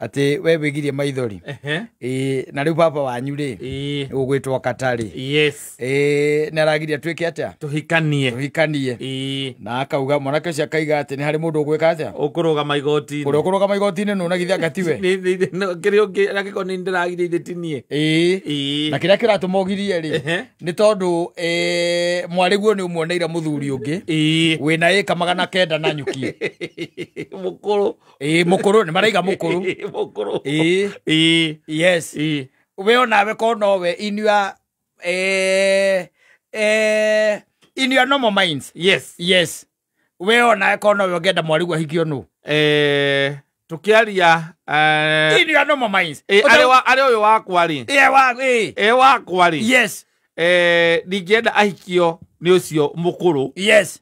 Atĩ we wĩgirie maithori. Ĩĩ, na rĩu baba wanyu rĩ, ũgwĩtwo Katarĩ. Ĩĩ, nĩ aragiria twĩke atĩa? Tuhikanie. Tũhikanie. Na akauga mwanake ũcio akaiga atĩ nĩ harĩ mũndũ ũgwĩka atĩa? Ũkũrũgama igoti-inĩ. Ũrĩa ũkũrũgama igoti-inĩ nũ na githĩ anga tiwe? Kĩrĩa ũngĩ angĩkorwo nĩ ndĩragiria ithe ti niĩ. Ĩĩ. Na kĩrĩa kĩratũma ũgirie rĩ, nĩ tondũ mwarĩguo nĩ ũmuoneire mũthuri ũngĩ wĩna ĩka 900 na nyuki. Mũkũrũ. Ĩĩ, mũkũrũ, nĩ maraiga mũkũrũ. Mũkũrũ. Ĩĩ. Yes. We onawe ko nowe in your in your normal minds. Yes. Yes. We onawe ko nowe ũngĩenda mwarĩguo ahikio nũ? Tukiaria In your normal minds. Arĩ ũyũ wakwa rĩ. Ĩĩ, wa, ĩĩ. Ĩ wakwa rĩ. Yes. Ndingĩenda ahikio nĩ ũcio mũkũrũ. Yes.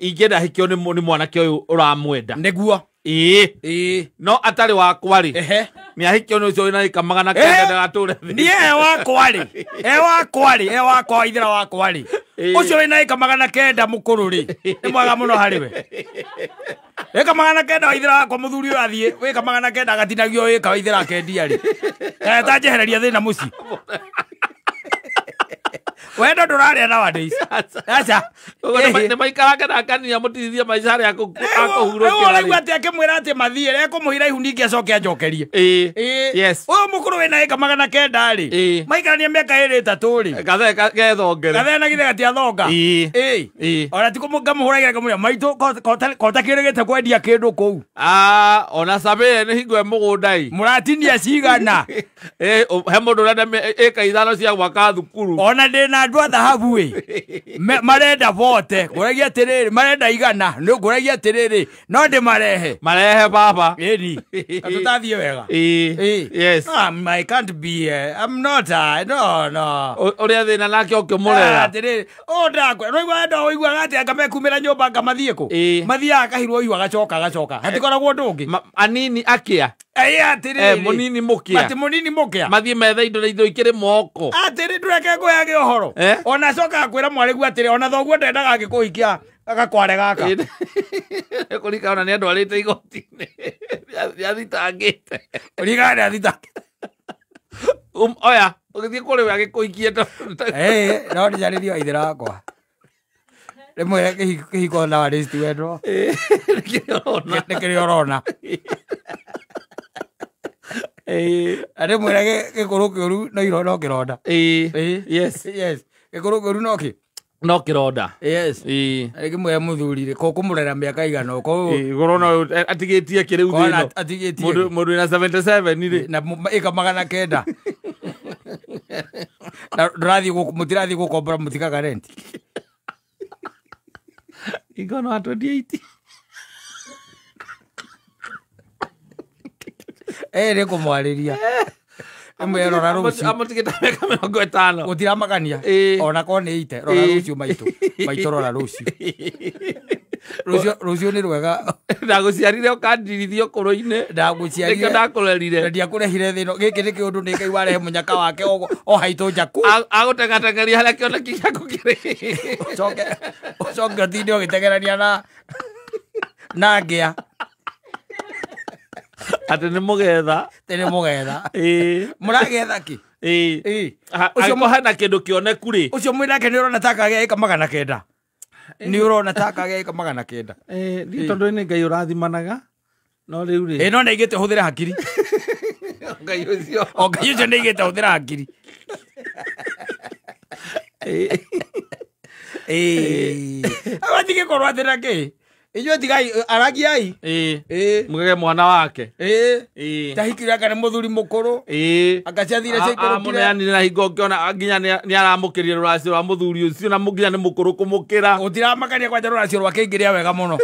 Ingĩenda ahikio nĩ mwanake ũyũ ũramwenda. Nĩguo. Ĩĩ. Ĩĩ. No atarĩ wakwa rĩ. Ehe. Nĩ ahikio nĩ ũcio wĩna ĩka 900 ndagatũre thĩ. Niĩ e wakwa rĩ. E wakwa rĩ, e wakwa ithera wakwa rĩ. Ũcio wĩna ĩka 900 mũkũrũ rĩ. Nĩ mwega mũno harĩ we. Ĩka 900 wa ithera wakwa mũthuri ũyũ athiĩ, wĩka 900 agatinagio ĩka wa ithera akendia rĩ. Ta njehereria thĩna mũciĩ. Wendo ndũrarĩa nowadays. Aca. Ũguo nĩ maikarage na akania mũtithie maica harĩa akũhurũkĩra Rĩu ũraigua rĩ. atĩ akĩmwĩra atĩ mathiĩ, ekũmũhira ihu ningĩ acoke anjokerie. Ĩĩ. Yes. Ũyũ mũkũrũ wĩna ĩka 900 rĩ. Maikarania mĩaka ĩrĩ ĩtatũ rĩ. Gathee gethongere. Gathee na githĩ gatiathonga. Ĩĩ. Ĩĩ. Ĩĩ. Ona ti ngamũhũragĩra ngamwĩra, maitũ, ko ũtakĩrĩgĩte kwendia kĩndũ kũu. Ona Samĩe nĩ hingo e mũgũnda ĩ. Mũratinia cigana. He mũndũ ũrenda ĩka 5 cia gwaka thukuru. Ona ndĩna andũ a thahabu ĩ. Marenda bote. Ngũragia atĩrĩrĩ, marenda 100. Nĩ ngũragia atĩrĩrĩ, no ndĩmarehe. Marehe baba. Ĩni. Na tũtathiĩ wega. Ĩĩ. Ĩĩ. Yes. No, I can't be, I'm not, no, no. Ũrĩa thĩna nake ũkĩmũrera. Atĩrĩrĩ, ũũ ndakwĩra, nĩũiguaga andũ ũiguaga atĩ anga mekumĩra nyũmba anga mathiĩ kũ? Ĩĩ. Mathiaga akahirwo ihu agacoka, agacoka. Hatikoragwo ũndũ ũngĩ. Anini akĩa. Ĩĩ, atĩrĩrĩ. Mũnini mũkĩa. Atĩ mũnini mũkĩa. Mathiĩ methe indo na indo ikĩrĩ moko. Atĩrĩ, ndũreke ngũheage ũhoro. Ona acokaga kwĩra mwarĩguo atĩrĩ, ona thoguo ndendaga angĩkũhikia gakware gaka. Ĩĩ. Kũringana ona nĩ andwarĩte igoti-inĩ. Nĩathitangĩte. Kũringana nĩathitangĩte. Oya, ũgĩthiĩ kũrĩ we agĩkũhikie Ĩĩ, no ndĩcarĩrie wa ithera wakwa. Rĩmwe kĩhiko na warĩci ti wendo. Ĩĩ, nĩ kĩrĩa ũrona. Nĩ kĩrĩa ũrona. Ĩĩ. Na rĩmwe gĩkũrũ kĩũru no no kĩronda. Ĩĩ. Ĩĩ. Yes. Yes. Gĩkũrũ kĩũru no kĩ? No kĩronda. Yes. Ĩĩ. Rĩngĩ mwĩre mũthuri rĩ, ko kũmũrera mĩaka igana ũũ, Ĩĩ, ũkorwo no atigĩtie kĩ rĩu Kona thĩ ĩno? atigĩtie Mũndũ kĩ? wĩna 77 rĩ. Na ĩka 900. Na ndũrathiĩ mũtirathiĩ gũkombora mũtikaga rent. Ingono wa 28. Nĩ kũmwarĩria. Ĩmwe rora rũciũ. Amũtigĩte mĩaka 50. Gũtiramakania. Ĩĩ. Ona korwo nĩ ite, rora Ĩĩ. rũciũ maitũ. Maitũ rora rũciũ. Rũciũ, rũciũ nĩ rwega. Ndagũciarire ũkandirithia ũkũrũ-inĩ. Ndagũciarire. Nĩkĩo ndakũrerire. Na ndiakũrehire thĩ ĩno. Gĩkĩ nĩ kĩũndũ nĩ Ngai warehe mũnyaka wake o haitũ njaku. Agũtengatengeria harĩa kĩoneki gĩaku kĩrĩ. Ũcoke, ũcoke ũtinde ũgĩtengerania na ngĩa. Atĩ nĩ mũgetha. Atĩ nĩ mũgetha. Ĩĩ. Mũragetha kĩ? Ĩĩ. Ĩĩ. Ũcio hena kĩndũ kĩoneku rĩ. Ũcio mwĩnake nĩ ũrona ta akagĩa ĩka 900. Nĩ ũrona ta akagĩa ĩka 900. Ĩĩ, niĩ tondũ nĩ Ngai ũrathimanaga. No rĩu rĩ. Ĩĩ, no nĩ aigĩte ũhũthĩre hakiri. Ngai ũcio. O Ngai ũcio nĩ aigĩte ũhũthĩre hakiri. Ĩĩ. Ĩĩ. Abatige korwo atĩ na kĩ? Inyuĩ tigai, aragiai. Ĩĩ. Ĩĩ. Mũgege mwana wake. Ĩĩ. Ĩĩ. Tahikire anga nĩ mũthuri mũkũrũ. Ĩĩ. Anga ciathire ciaikũrũkire. Amũneanire na hingo ũngĩona nginya nĩ aramũkĩrire rũracio rwa mũthuri ũcio na nginya nĩ mũkũrũ kũmũkĩra. Gũtiramakania kwanja rũracio rwake ingĩrĩa wega mũno.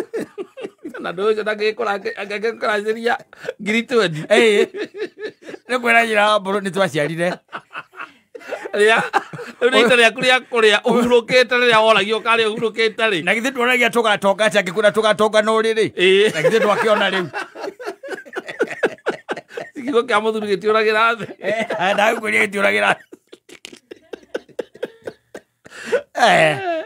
Na ndũ ũcio ndangĩkũracĩria ngiri twendi. Ĩĩ. Nĩ kwĩra nyina wa mbũrũ nĩ twaciarire. Rĩa, rĩu nĩ ita rĩaku rĩa kũrĩa ũhurũkĩte rĩrĩa woragio ũkarĩa ũhurũkĩte rĩ. Na githĩ tuonagia tũgatonga atĩ angĩkwĩra tũgatonga na ũrĩrĩ? Ĩĩ. Na githĩ twakĩona rĩu? Kiugo kĩa mũthuri gĩtiũragĩra thĩ. Ndagũkwĩria gĩtiũragĩra thĩ.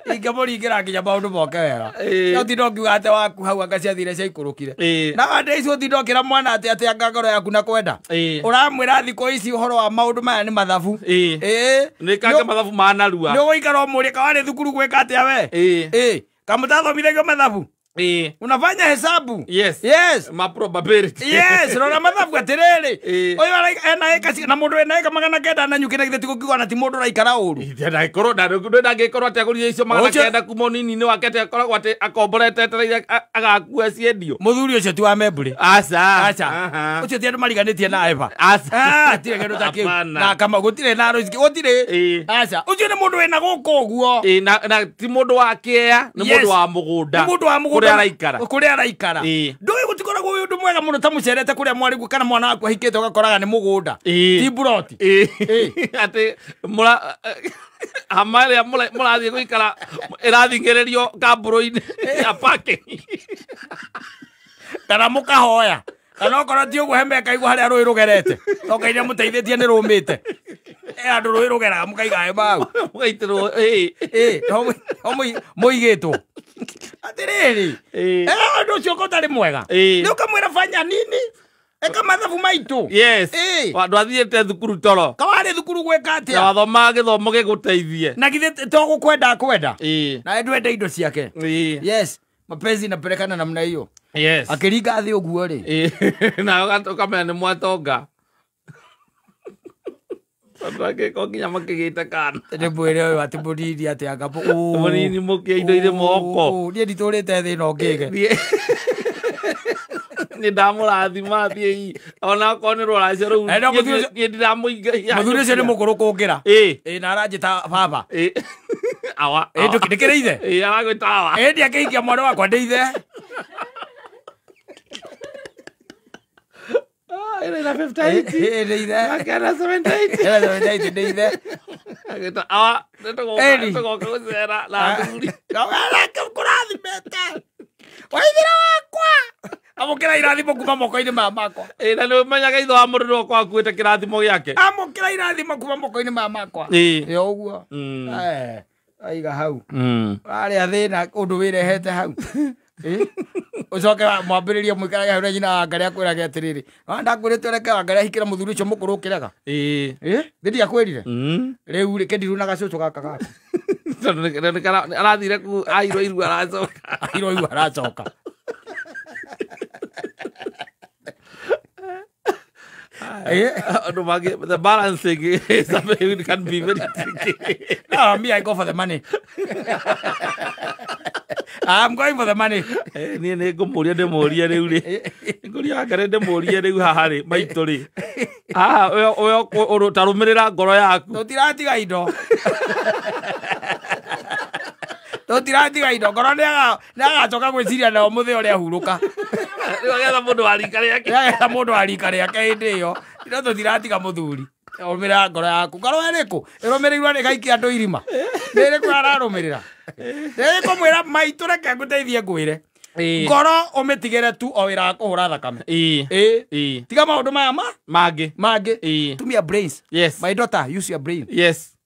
Ingĩmũringĩra nginya maũndũ moke wega. Ũtinda ũngiuga atĩ waku hau anga ciathire ciaikũrũkire. Na wande ici ũtinda ũkĩra mwana atĩ atĩ anga ngoro yaku na kwenda. Ũramwĩra thikũ ici ũhoro wa maũndũ maya nĩ mathabu. Nĩ kange mathabu manarua. Nĩ ũgũikara ũmũrie kawarĩ thukuru gwĩka atĩa we. Kamũtathomithagio mathabu. Unafanya hesabu. Yes. Yes. Ma probability. Yes, rora mathabu atiriri. Oyo ena eka na mundu ena eka 900 na nyuki na githĩ tigũkiuga na ti mundu ũraikara ũru. Ndangĩkorwo ndangĩkorwo atĩ agũrire icio 900 kuma ũnini-inĩ wake atĩ akoragwo atĩ akomborete etereire agakua ciendio. Mũthuri ũcio ti wa membũrĩ. Aca. Aca. Ũcio ti andũ mariganĩtie na Eva. Aca. Hatirĩ kĩndũ ta kĩu. Na kama gũtirĩ na rũci gũtirĩ. Aca. Ũcio nĩ mũndũ wĩna gũkũ ũguo. Na ti mũndũ wa kĩea, nĩ mũndũ wa mũgũnda. Nĩ mũndũ wa mũgũnda. Kũrĩa araikara. Ndũĩ gũtikoragwo wĩ ũndũ mwega mũno ta mũcerete kũrĩa mwarĩguo kana mwana waku ahikĩte ũgakoraga nĩ mũgũnda. Ti mburoti. Atĩ hama ĩrĩa mũrathiĩ gũikara ĩrathingĩrĩrio kambũrũ-inĩ ya parking. Kana mũkahoya. Kana okorwo ti ũguo hema ĩkaigwo harĩa rũĩ rũgerete. Toka iria mũteithĩtie nĩ rũmĩte. Andũ rũĩ rũgeraga mũkaiga hema hau. Mũgaitĩrwo. Mũigĩtwo. Atiriri. Ũndũ ũcio ũtarĩ mwega. Nĩ ũkamwĩra fanya nini? Eka mathabu maitũ. Yes. Ndwathiĩte thukuru toro. Kawarĩ thukuru gwĩka atĩa? Na wathomaga gĩthomo gĩgũteithie. Na githĩ to gũkwenda akwenda. Na ndwende indo ciake. Yes. Mapenzi inapelekana namna hiyo. Yes. Akĩringa thĩ ũguo rĩ. Na ũkamenya nĩ mwatonga. Tondũ angĩkorwo nginya makĩgĩte kana. Nĩ mwĩre ũyũ atĩ mũnini atĩ anga mũnini mũkĩa indo irĩ moko. Niĩ nditũrĩte thĩ ĩno ngĩge. Nĩ ndamũrathima thiĩ ona okorwo nĩ rũracio rũu niĩ ndiramũiga. Mũthuri ũcio nĩ mũkũrũ kũngĩra. Na aranjĩta baba. Awa. Ndĩkĩrĩ ithe. Aragwĩta awa. Ndiakĩhikia mwana wakwa ndĩ ithe. Ĩna 58. Ndĩ ithe. Akena 78. Ĩna 78 ndĩ ithe. Agĩta awa nĩtũgoka gũcera na athuri. Kũrathimĩte. Waithĩra wakwa. Amũkĩra irathimo kuma moko-inĩ maya makwa. Na nĩ ũmenyaga ithe wa mũndũ nĩwe ũkoragwo akuĩte kĩrathimo gĩake. Amũkĩra irathimo kuma moko-inĩ maya makwa. Ĩ ũguo. Aiga hau. Arĩa thĩna ũndũ wĩrehete hau. Ũcoke mwambĩrĩrie mũikarage hau na nyina wa Ngarĩ akwĩrage atĩrĩrĩ, ndakwĩrĩte ũreke Wangarĩ ahikĩre mũthuri ũcio mũkũrũ ũkĩrega. Thĩ ndiakwĩrire. Rĩu rĩ kĩndiru na gacũcũ gaka gaku. Tondũ arathire kuu airwo irua aracoka. Airwo irua aracoka. The balancing is something can be very tricky. No, me, I go for the money. I'm going for the money. Niĩ nĩ ngũmũria ndĩmũrie rĩu rĩ. Ngũria Wangarĩ ndĩmũrie rĩu haha rĩ maitũ rĩ. Haha we ta rũmĩrĩra ngoro yaku. Tũtiratiga indo. Tũtiratiga indo. Ngoro nĩ agacoka gwĩciria nao mũthĩ ũrĩa ahurũka. Rĩu agetha mũndũ wa rika rĩake. Agetha mũndũ wa rika rĩake hĩndĩ ĩyo. Indo tũtiratiga mũthuri. Rũmĩrĩra ngoro yaku. Ngoro ĩrĩkũ? Ĩrũmĩrĩirwo nĩ ĩgaikia andũ irima. Nĩ ĩrĩkũ ararũmĩrĩra? Nĩ kũmwĩra maitũ reke ngũteithie ngwĩre. Ngoro ũmĩtigĩre tu o wĩra wa kũhũra thakame. Tiga maũndũ maya mangĩ. Mangĩ. Tumia brains. Yes. My daughter, use your brain. Yes.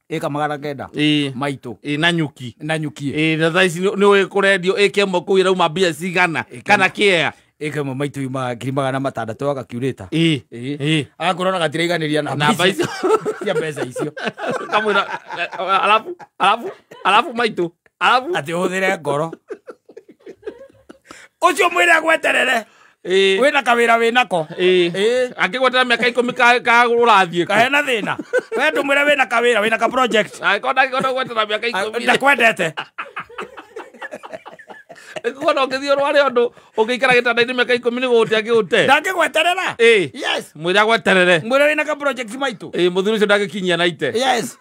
Ĩka 900. Maitũ. Na nyuki. Na nyuki. Na thaa ici nĩ ũĩ kũrendio ĩka ĩmwe kũu ĩrauma mbia cigana kana kĩea. Ĩka ĩmwe maitũ yumaga 600,000 agakiurĩta. Agakorwo na gatiraiganĩria namba icio cia mbeca icio. Kamwĩra alafu maitũ alafu atĩ ũhũthĩre ngoro. Ũcio mwĩre agweterere. Wĩna kawĩra wĩnako. Angĩgweterera mĩaka 10 ka ũrathiĩ kũ? Kahena thĩna. We ndũmwĩre wĩna kawĩra wĩna ka project. Angĩkorwo ndangĩhota gweterera mĩaka 10. Ndakwendete. Nĩkuona ũngĩthiĩ ũrware ũndũ ũngĩikara gĩtanda-inĩ mĩaka 10 nĩ gũgũte angĩgũte. Ndangĩgweterera. Yes. Mwĩre agweterere. Mwĩre wĩna ka project maitũ. Mũthuri ũcio ndangĩkinyia na ite. Yes.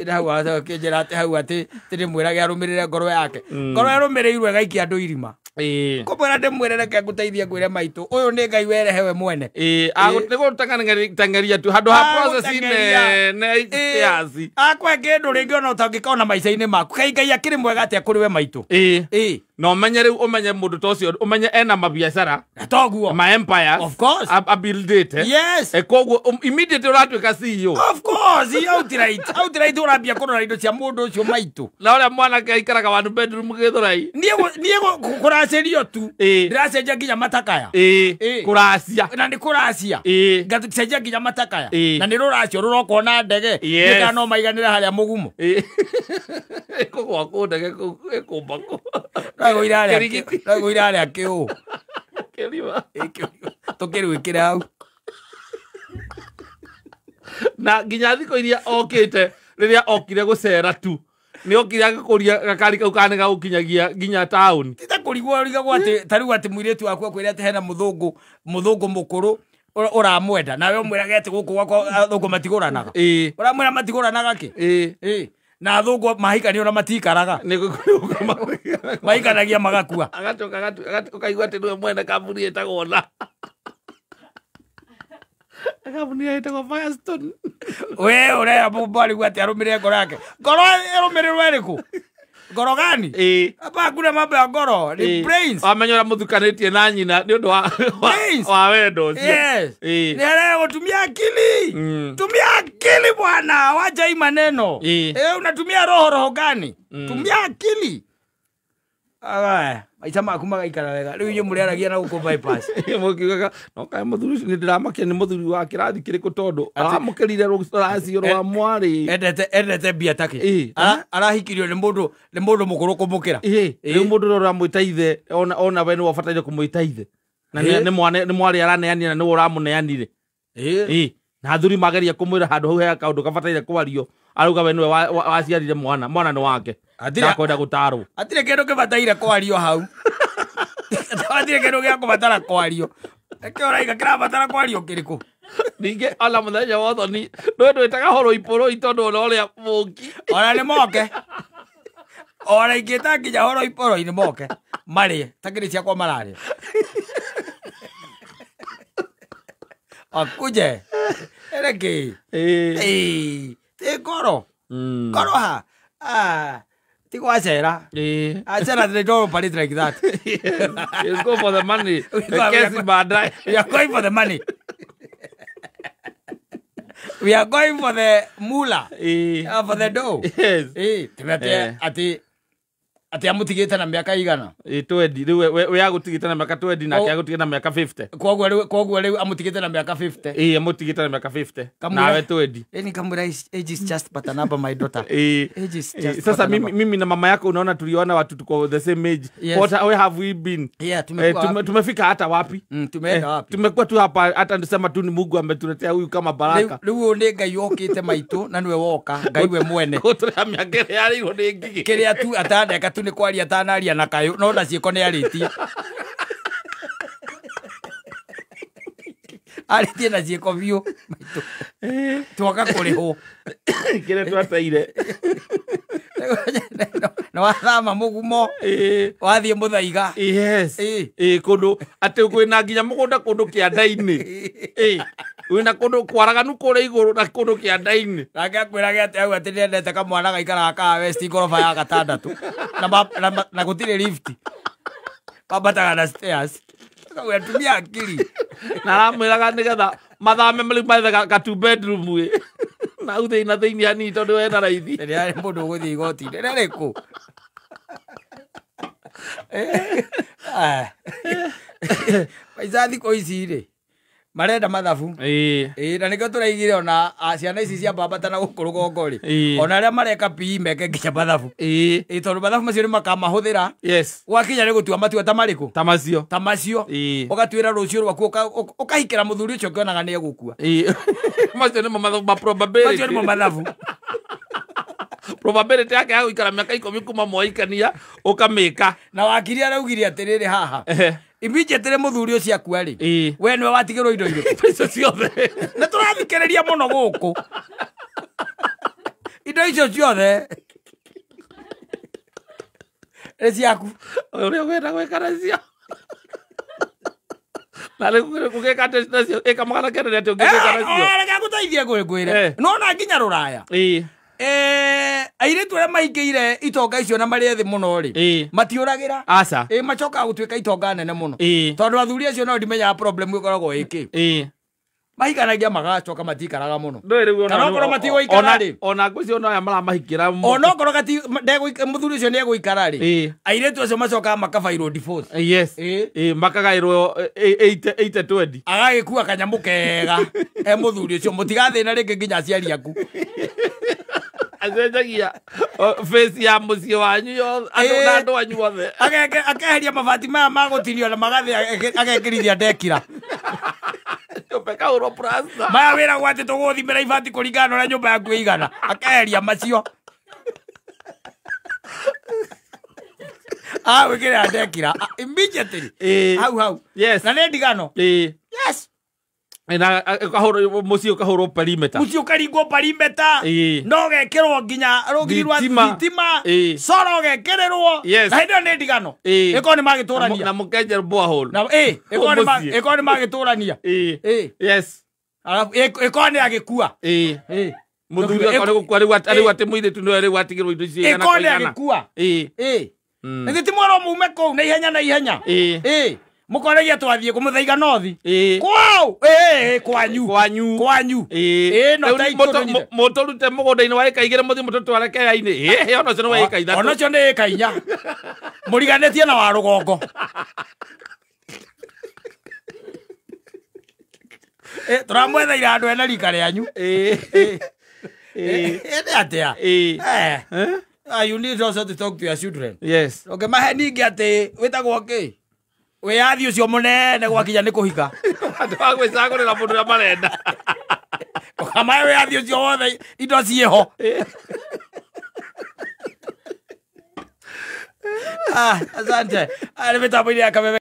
Hau akĩnjĩra atĩ hau atĩ ndĩmwĩrage arũmĩrĩre ngoro yake. Ngoro ĩrũmĩrĩirwo ĩgaikia andũ irima. Kũmwĩra ndĩmwĩre reke ngũteithie ngwĩre maitũ ũyũ nĩ Ngai werehe we mwene. Nĩ gũteng'eria tu handũ ha process nene kiasi. Akwe kĩndũ rĩngĩ ona ũtangĩkona maica-inĩ maku. Kaĩ Ngai akĩrĩ mwega atĩa kũrĩ we maitũ. Na ũmenye rĩu ũmenye mũndũ ta ũcio ũmenye ena mabiacara Na toguo. ma empires Of course. Abuildĩte. Yes. Koguo immediately ũratuĩka CEO. Of course, outright. Outright ũrambia kũrora indo cia mũndũ ũcio maitũ. Na ũrĩa mwanake aikaraga one bedroom Gĩthũrai. Niĩ kũracerio tu. Ndĩracenjia nginya matakaya. Kũracia. Na nĩ kũracia. Ngacenjia nginya matakaya. Na nĩ rũracio rũrokwo na ndege. Yes. Nĩ no maiganĩre harĩa mũgumo. Ĩkũgwa kũ ndege kũu ĩkũmba kũ. Ragũira harĩa kĩũ. Kĩrima. Tũkĩrwĩkĩre hau. Na nginya thikũ iria okĩte rĩrĩa okire gũcera tu nĩ okire agĩkũria gakari kau kana gagũkinyagia nginya taũni. Ti ta kũrigwo ũrigagwo atĩ ta rĩu atĩ mũirĩtu waku akwĩre atĩ hena mũthũngũ mũkũrũ ũramwenda nawe ũmwĩrage atĩ gũkũ gwakwa athũngũ matigũranaga. Ũramwĩra matigũranaga kĩ? Na athũngũ mahikanio na matikaraga. Mahikanagia magakua. Agacoka ũkaigua atĩ nĩwe mwene kambuni ĩtagwo na kambuni ĩtagwo Firestone. We ũrera mũndũ arigwo atĩ arũmĩrĩre ngoro yake. Ngoro ĩrũmĩrĩrwo ĩrĩkũ? Ngoro gani? Hapa hakuna mambo ya ngoro, ni brains. Wamenya ũrĩa mũthukanĩtie na nyina nĩ ũndũ wa wendo ũcio. Yes. Nĩ harĩa gũtumia akili. Tumia akili bwana, wacha hii maneno. Unatumia roho gani? Tumia akili. Maita maku magaikara wega. Rĩu inyuĩ mũrĩaragia na gũkũ bypass. Mũkiugaga no kaĩ mũthuri ũcio nĩ ndĩramakia nĩ mũthuri wa kĩrathi kĩrĩkũ tondũ aramũkĩrire rũracio rwa mwarĩ. Endete mbia takĩ. Arahikirio nĩ mũndũ mũkũrũ kũmũkĩra. Rĩu mũndũ ũrĩa ũramwĩta ithe ona we nĩwe ũbataire kũmwĩta ithe. Na nĩ mwarĩ araneanire na nĩwe ũramũneanire. Na athuri mageria kũmwĩra handũ hau he kaũndũ kabataire kwario arauga we nĩwe waciarire mwana, mwana nĩ wake. Ndakwenda gũtarwo. Hatirĩ kĩndũ kĩbataire kwario hau. Hatirĩ kĩndũ gĩa kũbatara kwario. Kĩo ũraiga kĩrabatara kwario kĩrĩkũ? Ningĩ ona mũthenya wa ũthoni nĩwe ndwĩtaga horoiporoi tondũ ona ũrĩa mũngi. Ona nĩ moke. Ona ingĩta nginya horoiporoi nĩ moke. Marĩe takĩrĩ ciakwa mararĩa. Akuje. Ereke. Ti ngoro. Ngoro ha. Ti gwacera. Acera they don't operate like that. You go for the money. Kesi baadaye. We are going for the money. We are going for the moolah. For the dough. Yes. Ati ati amutigite na miaka igana. 20 riu we agutigite na miaka 20 nake agutigite na miaka 50. Koguo riu amutigite na miaka 50. Amutigite na miaka 50. Nawe 20. Ni kamwira age is just but a number, my daughter. Age is just. Sasa mimi na mama yako unaona tuliona watu tuko the same age. Yes. What where have we been? Yeah, tumekuwa tumefika hata wapi? Tumeenda wapi? Tumekuwa tu hapa hata ndisema tu ni Mungu ametuletea huyu kama baraka. Riu ni Ngai okite maitu na niwe woka, Ngai we mwene. Gutura miaka ĩrĩa yarĩirwo nĩ ngigĩ. Kĩrĩa tu atandeka tu nĩ kwaria atanaria na kayũ no na ciĩko nĩ arĩtie. Arĩtie na ciĩko biũ maitũ. Twoka kũrĩhwo. Kĩrĩa twateire. Na wathama mũgumo. Wathiĩ mũthaiga. Yes. Kũndũ atĩ kwĩna nginya mũgũnda kũndũ kĩanda-inĩ. Wĩna kũndũ kwaraganu kũrĩa igũrũ na kũndũ kĩanda-inĩ. Nake akwĩrage atĩ hau atĩ nĩendete kamwana gaikaraga Kahawa West ngoroba ya gatandatũ. Na gũtirĩ lift. Kambataga na stairs. Akauga tumia akili. Na aramwĩraga nĩgetha mathame rĩu mathe ka two bedroom ĩ. Na hau thĩinĩ na thĩinĩ hanini tondũ hena raithi. Rĩrĩa arĩ mũndũ ũgũthiĩ igoti-inĩ rĩrĩkũ? Maica thikũ ici rĩ marenda mathabu. Na nĩkĩo tũraigire ona ciana ici cia mbambata na gũkũ rũgongo rĩ ona arĩa mareka PE meke nginya mathabu. Tondũ mathabu macio nĩ makamahũthĩra. Yes. Gwakinya nĩ gũtua matua ta marĩkũ? Ta macio. Ta macio. Ũgatuĩra rũciũ rwaku ũkahikĩra mũthuri ũcio ũkĩonaga nĩ egũkua. Macio nĩmo mathabu ma probability. Macio nĩmo mathabu. Probability yake ya gũikara mĩaka 10 kuma mwaikania ũkamĩka. Na wakiri araugire atĩrĩrĩ haha. Immediately mũthuri ũcio akua rĩ we nĩwe watigĩrwo indo irĩkũ? Icio ciothe. Na tũrathikĩrĩria mũno gũkũ. Indo icio ciothe nĩ ciaku. Ũrĩa ũkwenda gwĩka nacio. Na rĩu ũgĩka atĩa nacio? Ĩka 900 nĩ atĩa ũngĩka nacio? Reke ngũteithie ngwĩre. Nĩwona nginya rũraya. Airĩtu arĩa mahingĩire itonga icio na marĩ ethĩ mũno rĩ, matiũragĩra. Aca. Macokaga gũtuĩka itonga nene mũno. Ĩĩ. Tondũ athuri acio no ndimenyaga problem ĩkoragwo ĩkĩ. Mahikanagia magacoka matikaraga mũno. Ndũĩ rĩu ona Kana okorwo matigũikara rĩ. Ona ngwĩciria ona aya maramahikĩra Onokorwo mũthuri ũcio nĩegũikara rĩ, airĩtu acio macokaga makabairwo divorce. Yes. Ĩĩ. Ĩĩ, makagaĩrwo 80 20. Agagĩkua kanyamũ kega e mũthuri ũcio, mũtigathĩna rĩngĩ nginya aciari aku. Acenjagia face ya mũciĩ wanyu yothe, andũ Ĩĩ. na andũ anyu othe. Akeheria mabati maya magũtinio na magathĩ agekĩrithia ndekira. Nyũmba ĩkahũrwo plaster. Maya wĩragwo atĩ tũgũthimĩra ibati kũringana na ũrĩa nyũmba yaku ĩigana, akeheria macio agwĩkĩrĩra ndekira immediately. Ĩĩ. Hau hau. Yes. Na nĩ ndigano. Ĩĩ. Yes. Na ĩkahũrwo mũciĩ ũkahũrwo perimeter. Mũciĩ ũkaringwo perimeter. Ĩĩ. No ũgekĩrwo nginya rũgiri rwa Thitima. thitima. Ĩĩ. Coro ũgekĩrĩrwo. Yes. Na hĩndĩ ĩyo nĩ ndigano. Ĩĩ. Ĩkorwo nĩ magĩtũrania. Na mũkenje borehole. Na ĩĩ, ĩkorwo nĩ Mũciĩ. ĩkorwo nĩ magĩtũrania. Ĩĩ. Ĩĩ. Yes. Arabu ĩkorwo nĩ agĩkua. Ĩĩ. Ĩĩ. Mũthuri akwa nĩ gũkua rĩu rĩu atĩ mũirĩtu nĩwe rĩu atigĩrwo indo icio igana Ĩkorwo kwa nĩ igana. agĩkua. Ĩĩ. Ĩĩ. Nĩgĩ ti mwerwo mume kũu na ihenya na ihenya. Ĩĩ. Ĩĩ. Mũkoragia twathiĩ kũmũthaiga nothi. Ĩĩ. Kwao. Ĩĩ, kwanyu. Kwanyu. Kwanyu. Ĩĩ. Ĩĩ, no Rĩu ta itũ tũnyite. mũtũrute mũgũnda-inĩ wa ĩka igĩrĩ mũthiĩ mũtũtware kea-inĩ. Ĩĩ, ona ũcio nĩ wa ĩka ithatũ. Ona ũcio nĩ ĩka inya. Mũriganĩtie na wa rũgongo. Tũramwetheire andũ ene rika rĩanyu. Ĩĩ. Ĩĩ, nĩ atĩa? Ĩĩ. Eh. Ah, you need also to talk to your children. Yes. Ũngĩmahe ningĩ atĩ wĩtagwo kĩ? Wĩyathi ũcio mũnene gwakinya nĩ kũhika. Andũ a gwĩcagũrĩra mũndũ ũrĩa marenda. Ũkamahe wĩyathi ũcio wothe indo ciĩho. Ah, asante. Nĩ mĩtambo-inĩ ya Kameme.